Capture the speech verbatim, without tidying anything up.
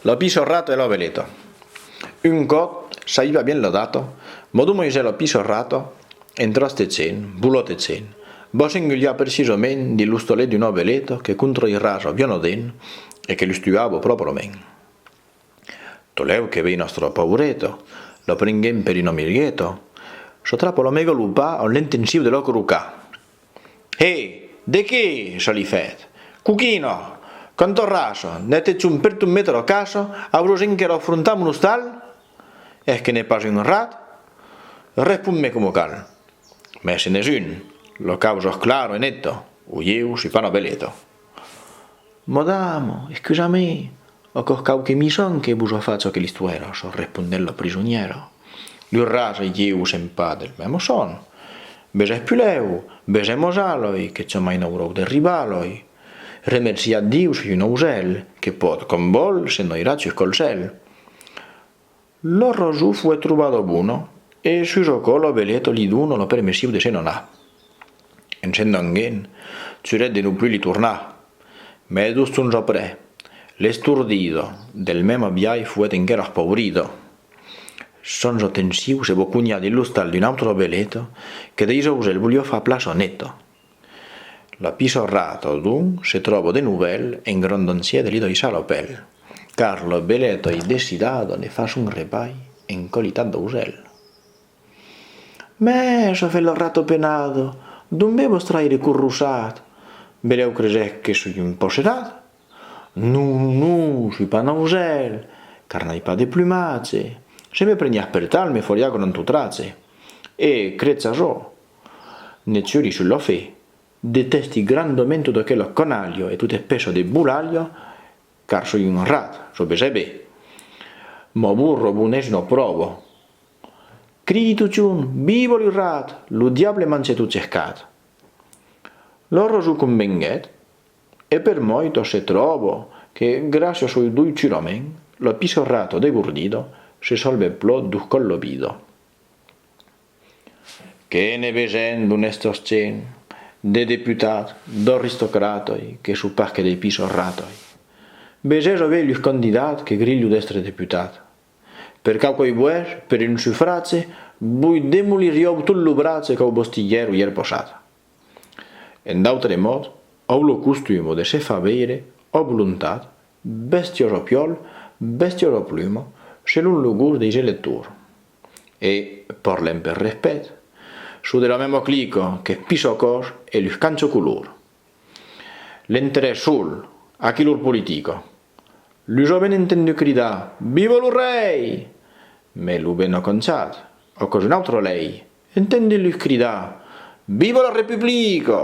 La pissa rata e la veleta. Un còp, sabi pas bien la data, mademòisèla pissa rata, en trastejant, volotejant, va s'engulhar precisament dins l'ostalet d'una veleta que contrairasa bien a dent e que l'estuvava pròprament. Totlèu que vei nòstra paureta, la prenguent per una mirgueta, s'atrapa la mèga lopa amb l'intencion de la crocar. Hè, de qué? Çò li fèt. Coquina! Quanta raça! N'ètes un per ton metre a caça, auràs enquèra afrontar mon ostal? Es que n'es pas un rat? Respond-me coma cal. Mès se n'es un, la causa es clara e neta, o ieu soi pas una veleta. Madama, excusa-me, aquò's quauque missant que vos a fach aquela istoèra, çò respondèt la prisonièra. Los rats e ieu sèm pas del mème sòm. Vesètz puslèu, vesètz mas ailòi, que jamai n'auròu de rivalòi. Remerciatz Dieu, soi un ausèl, que pòt, com vòl, se noirar sus qualsevol. La rason foguèt trobada bona, e sus aquò la veleta li dona la permission de se n'anar. En se'n anguent, jurèt de non plus li tornar. Mès dos jorns après, l'estordida, del mème biais foguèt enquèra espaurida. Sens atencion, se va conhar dins l'ostal d'una autra veleta que deis ausèls voliá far plaça neta. La pissa rata, donc, se tròba de novèl en grand danger de li daissar la pèl, car la veleta es decidada de far son repaire en qualitat d'ausèl. Mès, a fèt la rata penada, d'ont ven vòstre aire corrossat? Belèu cresetz que soi un possedat? Non, non, soi pas un ausèl, car n'ai pas de plumatge. Se me preniatz per tal, me fariatz grand outratge. E, crètz açò, ne juri sus la fe, detèsti grandament tota aquela canalha e tota espècia de bolalha, car soi un rat, çò vesètz ben. Ma vos rebonètz una pròva. Cridi totjorn: Viva lo rat! Lo diable mange tot cercat! La rason convenguèt, e per moita se tròba que, gràcias al doç jurament, la pissa rata degordida se salvèt plan dos còps la vida. Que ne vesèm d'onèstas gents, de deputats, d'aristocratas, que son pas que de pissas ratas. Vesètz avetz los candidats que grilhan d'èstre deputat. Per quauques vòts, per un sufratge, vos demolirián tot l'obratge qu'an bastiguèt ièr passat. En d'autres mots, an la costuma de se far veire a volontat, bèstias a piòl, bèstias a pluma, selon lo gost deis electors. E, parlem per respècte, son de la mèma clica qu'es pissacòs e los cancha color. L'interès sol, aquí lor politica. Los avèm entendut cridar: Viva lo rei! Mès los ben acanchat, aquò's una autra lei. Entendètz-los cridar: Viva la Republica!